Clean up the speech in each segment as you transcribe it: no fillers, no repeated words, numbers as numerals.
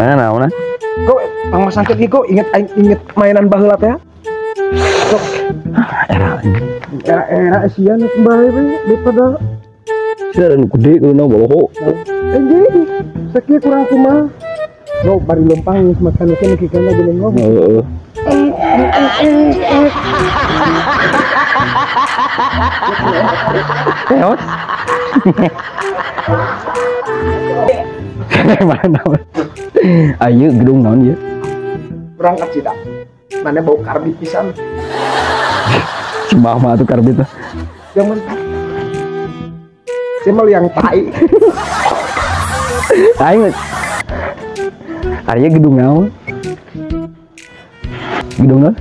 Mana naon? Go, pangmasang ke go, inget aing inget mainan baheula teh. Sok Era era-era sia nu bae we daripada sia nu gede kudu boloho. Anjing, sakieu kurang kumaha. Go bari lempang geus makan ke mikirkeun geuning go. Heeh. Teos. Mana? Ayo gedung naon ieu? Urang ka Cida. Mana bau karbit pisan. Cuma mah atuh karbit mah. Jangan. Saya mau yang tai. Aing. Ari gedung naon? Gedung naon?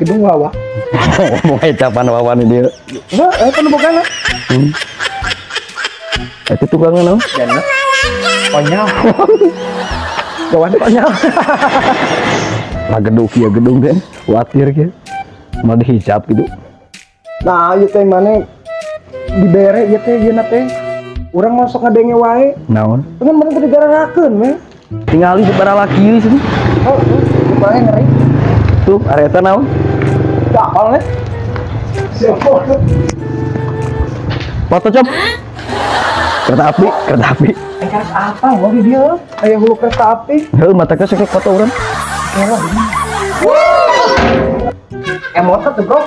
Gedung Wawa. Mau capan Wawan dia. Enggak, kan bukan. Itu tukangnya naon? Jana. Konyol. Gawan konyol. Lah gedung ya gedung teh, watir kieu. Mau dihijab gitu. Nah, ieu teh mane dibere ieu teh ieu na teh. Urang masuk ngadenge wae. Naon? Pengen mana teh digararakeun we. Tingali sabaraha laki ieu sini. Oh, bae ngeri. Tuh, area eta naon? Teu apal nih. Siapa? Foto cop. Kereta api, kereta api. Kereta apa mau di dia? Aya hulu kereta api. Heuh, mata ke sok foto urang. Emot tuh bro.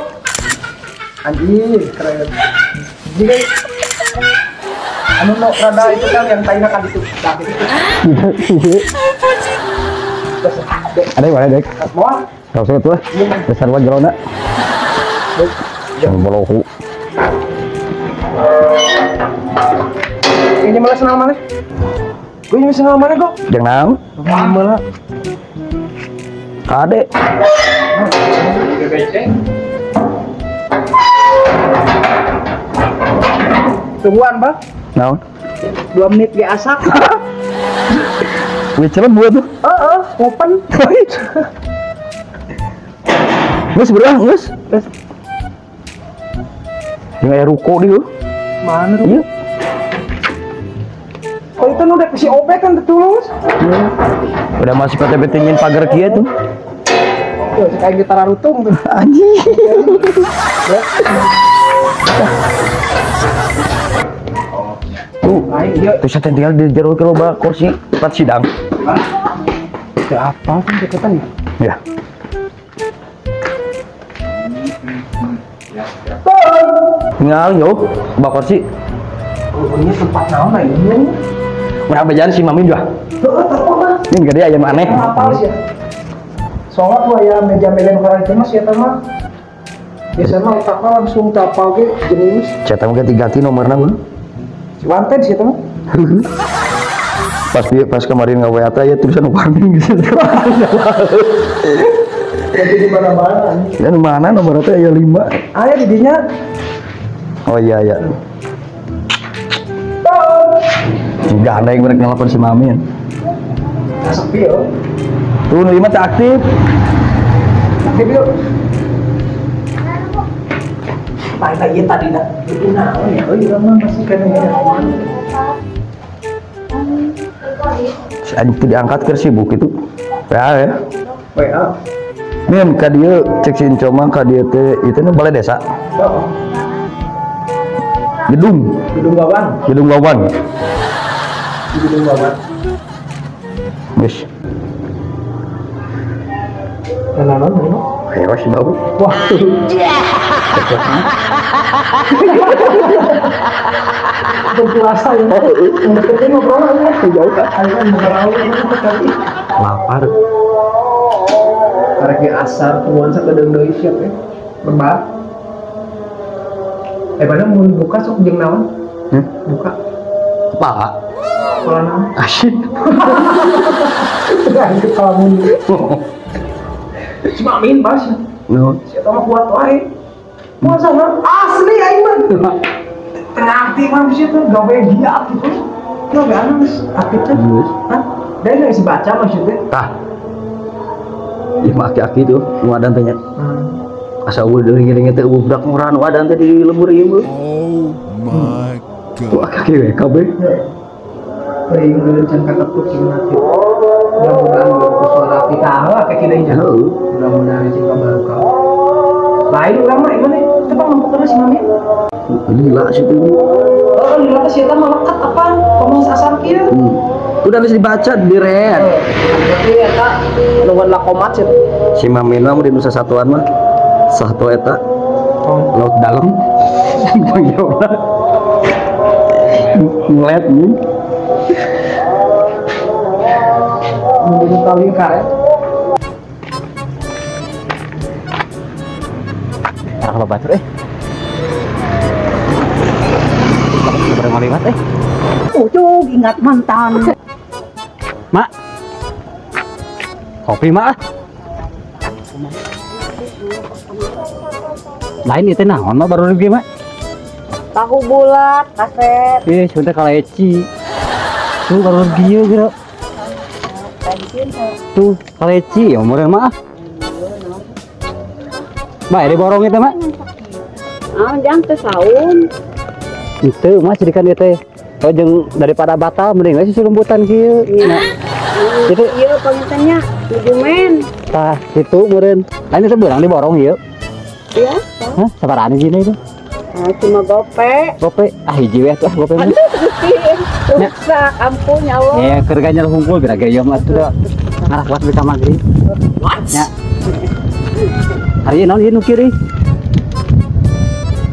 Anjir, keren. Jadi anu no rada itu kan yang taina kan itu. Nah, itu. Ada yang mana, Dek? Moal. Kau suka tuh. Besar wae jerona. Bolohu. Ini malah senang mana? Gue ini senang mana kok? Jangan naon. Malah. Kade. Tungguan, Bang. Naon? 2 menit ge asak. Wih, cepat buat tuh. Heeh, open. Geus berah, geus. Geus. Jeung aya ruko di heuh. Mana ruko? Iya. Oh, itu nu udah si OP kan terus. Udah masih PT-PT nyin pagar kieu tuh. Tuh, kayak gitar rutung tuh. Anjing. Tuh, tuh saya tinggal di jero ke loba kursi tempat sidang. Itu apa kan deketan ya? Ya. Tinggal yo, bawa kursi. Oh, ini tempat naon ini? Berapa jalan si Mami juga? Heeh, telepon mah. Ini gede ayam aneh. Apa sih ya? Soalnya tuh ayam meja-meja nu itu mah sia mah. Biasanya mah otakna langsung tapal ge jenius. Cetak mah ganti nomorna mah. Si wanted sih mah. Pas kemarin nge-WA teh ya tulisan warning gitu. Jadi di mana-mana. Dan mana nomornya teh aya 5. Aya di dinya. Oh iya iya. Enggak ada yang mereka nelpon si Mami. Nah, sepi yo. Tuh 5 tak aktif. Aktif yuk. Paling lagi tadi dah. Itu naon ya? Oh iya mah masih kena ya. Si anjing teu diangkat keur sibuk itu. WA ya. WA. Min ka dieu cek si Inco mah ka dieu teh ieu teh balai desa. Oh. Gedung. Gedung Wawan. Gedung Wawan. Gedung Wawan. Wis. Kenalan mana? Ayo sih bau. Wah. Berpuasa ya. Deketin ngobrol aja. Jauh kan. Ayo ngobrol tapi lapar. Karek asar tungguan sakedeung deui siap ya. Lebah. Padahal mun buka sok jeung naon? Buka. Apa? Pola naon? Asyik. Aing kalamun. Cuma amin bas. Naon? Siapa mah kuat wae. Puasa mah asli aing mah. Tengah aktif mah sih tuh gawe giat gitu. Gawe anu geus aktif teh. Hah? Da geus baca maksudnya. Tah. Ieu mah aki-aki tuh nu adan teh nya. Asa eueuh deui ngiring teh eueuh budak murah nu adan teh di lembur ieu mah. Oh my god. Tuh aki-aki we kabeh. Teuing can kaketuk jeung aktif. Mudah-mudahan suara kita lah kayak gini aja. Mudah-mudahan cinta barokah. Lain urang mah gimana? Itu bang nampak si Mami. Gila sih itu. Oh, gila sih eta melekat apaan? Ngomong sasar kieu. Udah bisa dibaca di red. Berarti eta nuhun lakomat sih. Si Mami mah di Nusa Satuan mah. Satu eta. Laut dalam. Panggilna. Ngeliat nih. Menjadi tali karet. Arah batur eh. Bareng ngaliwat eh. Ucuk ingat mantan. Mak. Kopi mak. Lain itu naon mah baru lagi mak. Tahu bulat, kaset. Ih, sebentar kaleci. Tuh baru lagi ya kira. Tuh kaleci ya umurnya mak. Mak, ini borong itu mak. Ah, jangan ke saun. Itu mah cirikan itu. Oh, jeung daripada batal mending we susu lembutan kieu. Nah. Itu ieu pangintennya nujumen. Tah, kitu meureun. Lain itu beurang diborong ieu. Iya. Hah, sabaraha hijina itu? Nah, cuma gope. Gope. Ah, hiji we atuh gope mah. Rusak, ampun ya Allah. Ya, keur ganyal hungkul bira ge ieu mah atuh da. Ngarah kuat bisa maghrib. Nya. Hari naon ieu nu kieu?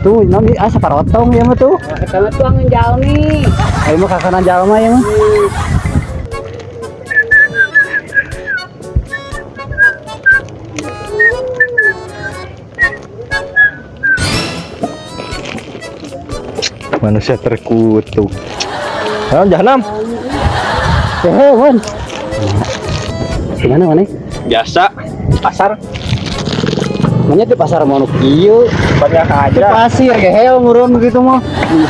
Tuh, naon ieu ah saparotong ieu mah tuh. Eta mah tuangan jalmi. Ayo mah kakana jalma ieu mah. Manusia terkutuk. Naon jahanam? Hehe, Wan. Gimana mana? Biasa, pasar. Manya di pasar mau nu kieu, banyak aja. Pasir gehel murun begitu mah.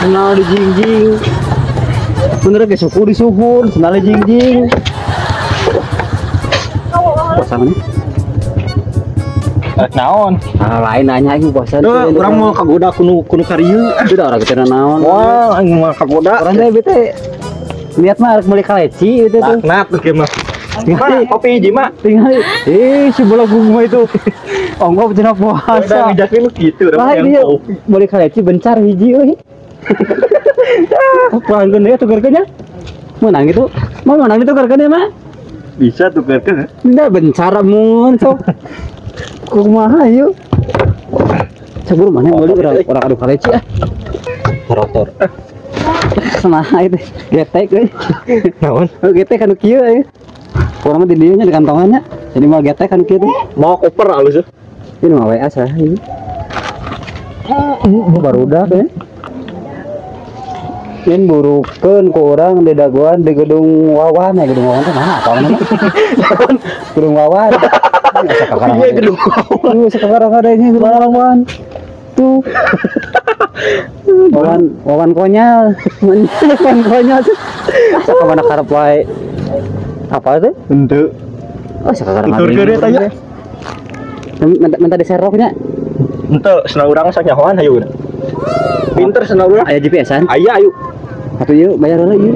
Senal di jingjing. Bener ge suku disuhun, senal di jingjing. Puasa mana? Rek naon? Ah, lain nanya aing puasa. Duh, urang mau kagoda kunu kunu karieu. Sudah orang kita naon. Wah, aing mau kagoda. Urang teh bete niat mah rek meuli kaleci itu tuh. Laknat tuh mah. Tinggal kopi hiji mah. Tinggal. Eh, si bola gua itu. Ongko cenah puasa. Udah ngejakin lu gitu, udah yang kopi. Meuli kaleci bencar hiji euy. Pulangkeun deui tukerkeun nya. Meunang gitu. Mau meunang ditukerkeun ya mah? Bisa tukerkeun. Enggak bencar mun sok. Kumaha ieu? Cebur mana meuli urang urang adu kaleci ah. Rotor. Sanaha itu getek euy. Naon? Oh, getek anu kieu euy. Urang mah di dieu nya di kantongannya. Jadi mau getek anu kieu teh. Mau koper alus. Ini mah WA sah ini. Barudak ya. Ini burukeun ku urang di dagoan di gedung Wawan ya, gedung Wawan teh mana apa namanya? Gedung Wawan. Iya gedung Wawan. Tuh sekarang ada ini gedung Wawan. Tuh. Wawan Wawan konyol. Wawan konyol. Asa ka mana karep wae. Apa itu? Henteu. Oh, sekarang ada. Tuturkeun eta nya. Minta diseroknya. Henteu, senang urang sok nyahoan hayu. Pinter senang urang. Aya GPS-an? Aya ayo. Atuh ieu bayar heula ieu.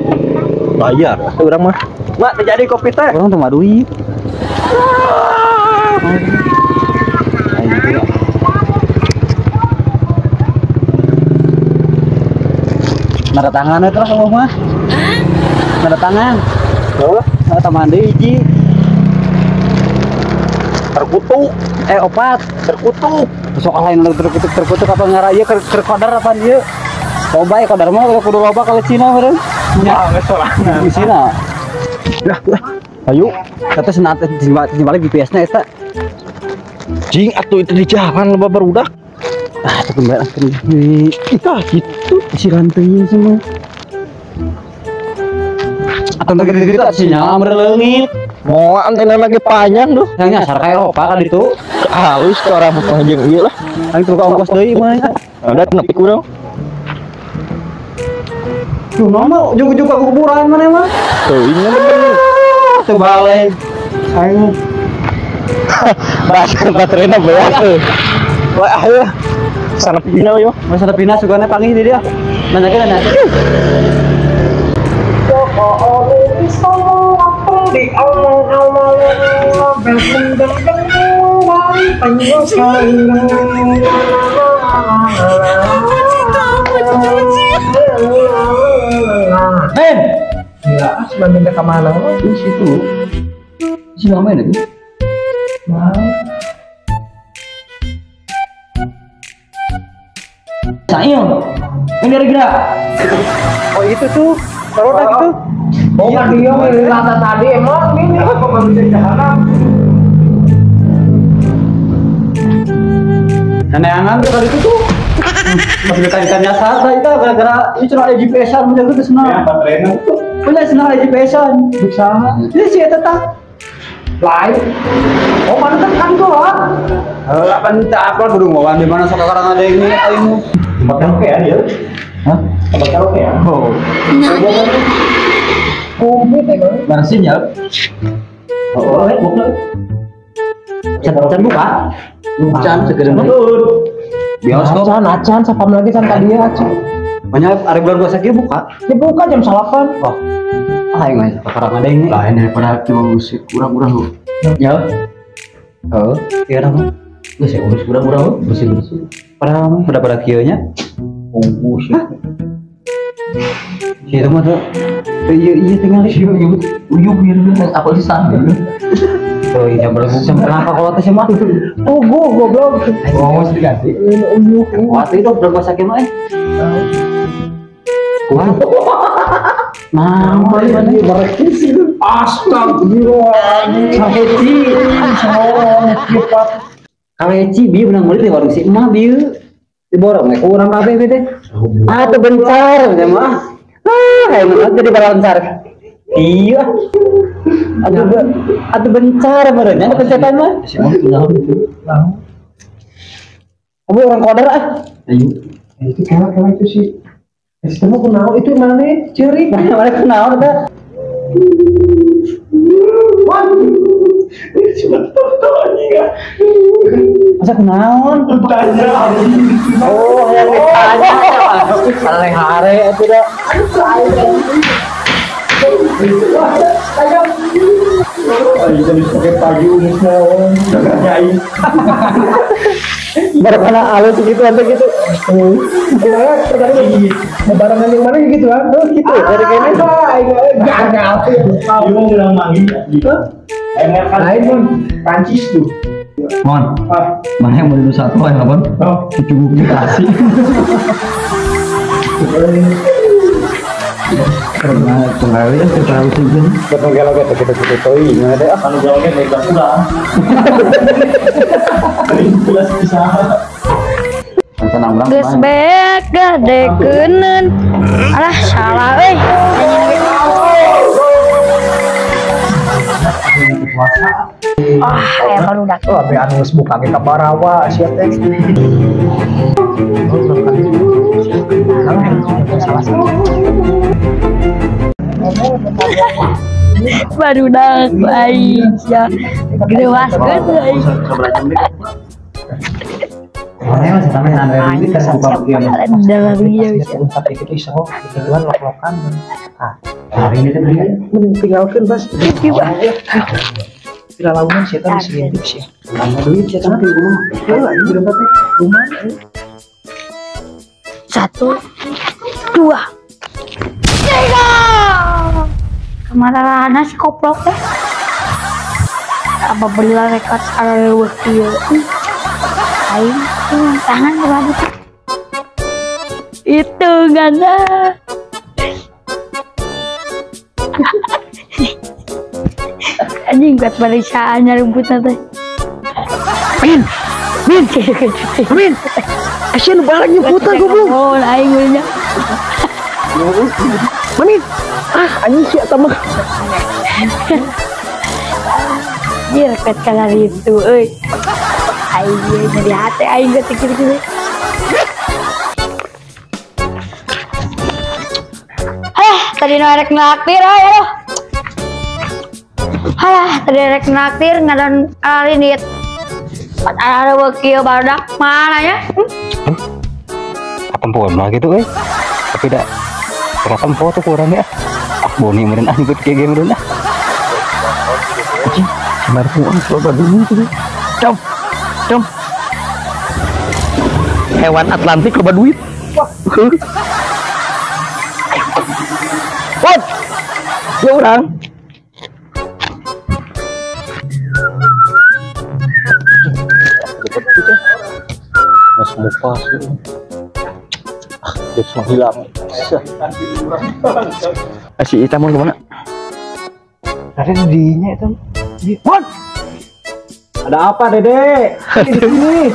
Bayar atuh urang mah. Mak terjadi kopi teh. Urang teu mah duit. Nada tangan itu lah kamu mah. Nada tangan. Oh, nada tambahan deui hiji. Terkutuk. Opat. Terkutuk. Sok lain terkutuk terkutuk apa ngara ieu keur kodar apa ieu? Loba ya kodar mah kudu loba kalau Cina meureun. Nya geus sorangan. Di Cina. Dah, ayo. Kata senat dibalik GPS-na eta. Jing atuh itu di jalan loba barudak. Ah, itu kembali ah, gitu si rantainya semua. Atau gede-gede tak sinyal merelengit. Mau antena lagi panjang tuh. Yang nyasar kayak Eropa kan itu. Halus ke orang panjang iya lah. Aing tuh ongkos deui mah. Ada nepi kurang. Tuh mama ujung-ujung ke kuburan mana mah? Tuh ini bener. Tuh balik. Aing baterainya beak tuh. Wah, ayo. Sana pindah yo. Mas sana pindah sugana panggih di dia. Nanyakeun nanya. Ben. Gila, si Mamin ke mana? Di situ. Si Mamin itu. Mau. Sail. Ini dari gerak. Oh itu tuh, roda gitu. Oh kan dia rata tadi emang ini kok nggak bisa jalan. Neangan tuh kali itu tuh. Masih ditanya nyasar itu gara-gara itu cuma GPS-an menjaga itu senang. Ya, baterainya. Punya senang GPS-an. Bisa. Ini sih tetap. Lain. Oh mana kan kan gua. Apa entah apa kudu ngomong di mana sok karang ada ini aing. Tempat karaoke ya dia. Hah? Tempat karaoke ya. Oh. Komplit emang. Mana sinyal? Oh, buka. Can buka. Can segera. Bioskop. Acan, acan, sapam lagi can tadi ya, acan. Banyak hari bulan puasa kieu buka. Ya buka jam 8. Oh. Ah, aing mah karang ada ini. Lain daripada cuma musik kurang-kurang. Ya. Oh, iya mah. Geus ya urus kurang-kurang bersih-bersih. Padahal mah pada kieu nya. Bungkus. Si itu mah tuh. Iya iya tinggal sih uyuh uyuh apa sih sambil. Oh iya berguna kenapa kalau teh mah? Oh gua goblok. Oh mesti diganti. Uyuh. Waktu itu berapa sakit mah? Kuat. Nah, mana berekis itu. Astagfirullah. Kaleci. Kaleci bieu menang meuli di warung si emak bieu. Diborong we ku urang kabeh teh. Ah teu bencar teh mah. Ah, kayak mana jadi balancar. Iya. Atuh bencar barunya ada pencetan mah. Si emak kunaon itu? Naon? Kamu orang koder ah. Ayo. Itu kela itu sih. Itu mah kunaon itu mana ceurik. Mana kunaon teh? Wah. Cuma tahu anjing ah. Masa kunaon? Tanya. Oh, yang ditanya. Hare-hare itu dah. Ayo jadi pakai pagi umus naon. Nyai. Baru karena alus gitu nanti gitu. Gimana tertarik mau barengan yang mana gitu kan? Oh gitu. Dari kayaknya gagal. Dia mau bilang mangi gitu. Lain pun Prancis tuh. Mon, mana yang mau dulu satu yang apa? Oh, cukup dikasih. Karena kembali kan terlalu tinggi. Ketunggal kita kita kita toi, nggak ada. Anu jawabnya dari kurang. Jelas bisa. Geus beek gade keuneun. Alah salah euy. Ah, aya barudak. Oh, abe anu geus buka ge ka Barawa sia teh. Barudak aing sia. Grewaskeun aing. Gituan lok-lokan. Ah, hari ini teh mending tinggalkeun bas. Tidak launan sih, tapi bisa ngintip sih. Lama duit sih, tapi di rumah. Heeh, di rumah teh. Lumayan. 1, 2, 3. Kemana si koplok teh? Apa belilah rekat ada leuweuh kieu. Aing tangan berapa tuh? Itu gana. Anjing kuat barisannya rumputnya teh. Min, Min, Min. Asian barang nyebutan goblok. Oh, aing nya. Mamin. Ah, anjing sia tah mah. Anjir, kuat kalar itu euy. Aing nyeri hati aing geus kitu-kitu. Tadi nu rek naktir euy aduh. Halah, tadi rek naktir ngadan arinit. Pat ada kieu barudak mana ya? Tempo mah gitu euy. Tapi da kira tempo tuh kurang ya. Ah boni meureun ah nyebut kieu ge meureun ah. Anjing. Marfu loba duit. Com. Com. Hewan Atlantik loba duit. Wah. Wah. Ya urang. Mas muka sih. Ah, dia menghilang. Si Ita mau kemana? Ada dinya itu. Mon. Ada apa, Dede? Di sini.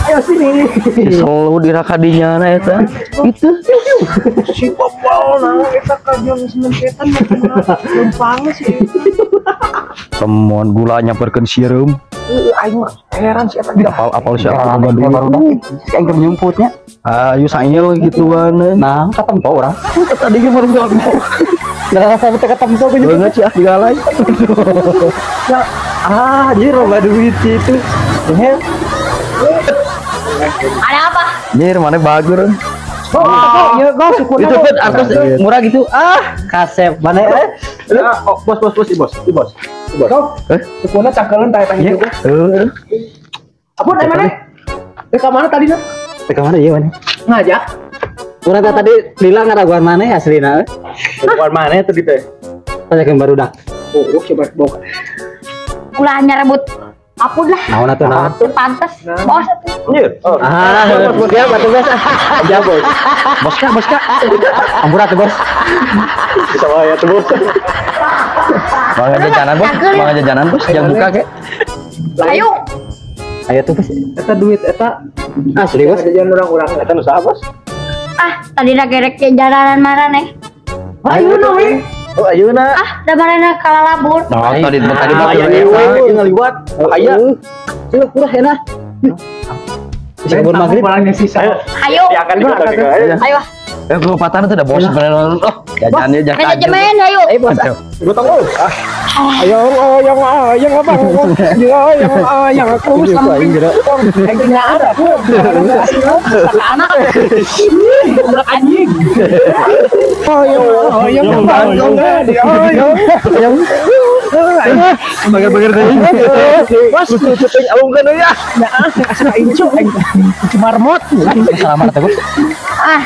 Ayo sini. Selalu dirakadinya na eta. Itu. Si bobol na eta ka jam sementetan lempang sih. Temon gula nyamperkeun sireum. Aing mah heran sih eta. Apal siapa baru Si aing keur nyumputnya. Ayo sail gituan. Nah, katempo urang. Tadi ge baru katempo. Nah, sampai katempo ge banget sih ah digalai. Ya, ah, jadi loba duit itu. Ada apa? Nyir, mana bagus. Oh, iya, gua syukur. Itu pun atas murah gitu. Ah, kasep mana eh? Oh, bos, bos, bos, bos, bos. Bos. Eh, sukuna cangkelan tah eta gitu. Heeh. Apun eh mana? Eh ka mana tadi na? Teh ka mana ieu mana? Ngajak. Urang teh tadi lila ngaraguan mana aslina? Ngaraguan mana tadi teh? Tanyakeun barudak. Oh, coba bawa. Ulah nyarebut. Apun lah. Naon atuh naon? Pantes. Bos atuh. Nyir. Ah, bos ya, batu bos. Aja bos. Bos kak, bos kak. Ampura tuh bos. Bisa wae atuh bos. Bang jajanan bos, bang jajanan bos, jangan buka kek. Ayo. Ayo tuh bos. Eta duit eta asli bos. Jajan urang-urang eta nu saha bos? Ah, tadi gerek jalanan maraneh. Ayeuna we. Oh, ayeuna. Ah, da marana kalalabur. Nah, tadi tadi mah aya ngaliwat. Aya. Ceuh, kurah enak. Bisa kabur maghrib. Sisa. Ayo. Ayo. Eh, kelupatan itu udah bos sebenarnya. Oh, jajannya jangan. Jajan ayo. Ayo bos. Gua tahu. Ayo, ayo, ayo, abang. Ayo, ayo, aku samping. Aing ada aku. Anak. Anjing. Ayo, ayo, ayo, ayo. Bager-bager teh. Bos, cucing alungkeun euy ah. Ya, asa incu aing marmot. Selamat teh, Bos. Ah.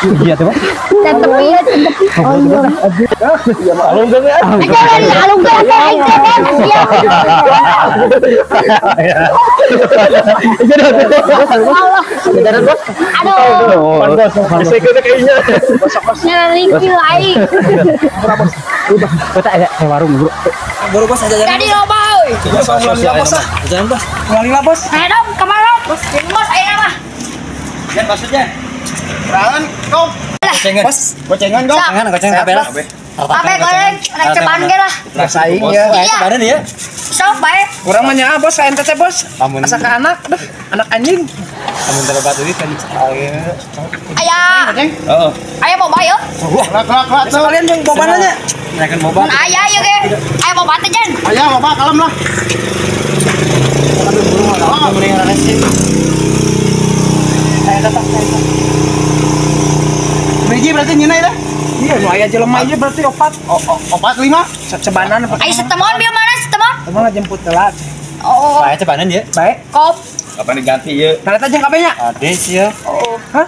Iya teh, Bos. Tetep ieu, tetep. Iya, alungkeun euy. Alungkeun aing teh, siap. Jajanan, Bos. Aduh. Bos. Kayaknya. Nyerikil aing. Kota ada warung, Bro. Baru bos jajan. Jadi loba euy. Ulang bos ah. Jajan bos. Ulang bos. Ayo dong, kemana dong? Bos, ayo mah. Jan maksudnya. Perangan kau. Gocengan. Bos, gocengan kau. Gocengan, gocengan kabeh lah. Kabeh goreng, rek ceban ge lah. Rasain ya. Cebanan ya. Sok bae. Urang mah nyaa bos, ka ente teh bos. Asa ka anak, duh, anak anjing. Amun terlebat duit kan Aya. Heeh. Aya boba yeuh. Lak lak lak. Sekalian jeung bobana nya. Nyakeun boba. Mun aya ieu ge. Aya boba teh jen. Aya loba kalem lah. Biji berarti nyina ya? Iya, nu aya jelema ieu berarti opat. Opat lima. Cebanan apa? Ayo setemon bieu mana setemon? Emang jemput telat. Oh. Bae cebanan ya. Bae. Kop. Kapan diganti ieu? Nah, eta jeung kabeh nya? Ade sih ya. Oh. Hah?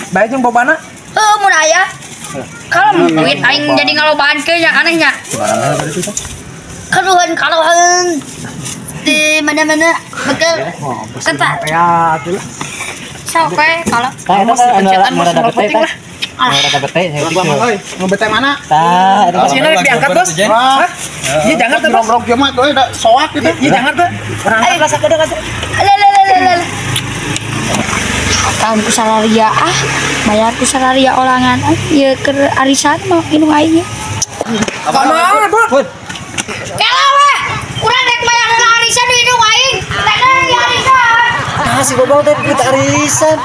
Bae jeung bobana? Heuh, mun aya. Kalem duit aing jadi ngalobaan kieu nya anehnya. Kaluhan kaluhan di mana-mana bekel. Kata. Ya, atuh lah. Sok we kalau. Tah eta Pencetan anu bos, rada nol bete penting tah. lah. Anu rada bete saya Bang, euy, mau bete mana? Tah, eta Bos, ini rek diangkat, Bos. Hah? Iya, jangan tuh, Bos. Rog-rog ieu mah tuh da soak gitu. Iya, jangan tuh. Urang angkat lah sakedeung atuh. Lelelelelele. Tahun ku salaria ah, bayar ku salaria olangan ah, ieu keur arisan mah indung aing. Kamana, Bos? Kela we, urang rek bayar heula arisan di indung aing. Rek di arisan. Ah, si Bobo teh duit arisan.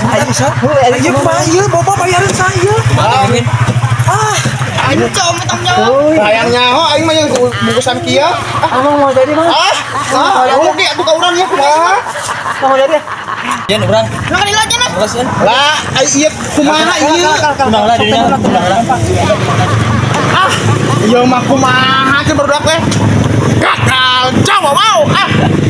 Ayo, bisa. Ayo, kumaha ieu? Bobo bayarin saya. Ah, Aing coba tanggung jawab. Hayang nyaho aing mah yang bungkusan kieu. Emang mau jadi mah? Ah, nah, rugi atuh ka urang ya kumaha? Mau jadi? Jen urang. Lu kan aja nah. Lah, ai ieu kumaha ieu? Undang lah dirinya, undang lah. Ah, ieu mah kumaha Lanjutkeun barudak teh. Gagal. Jawab mau ah.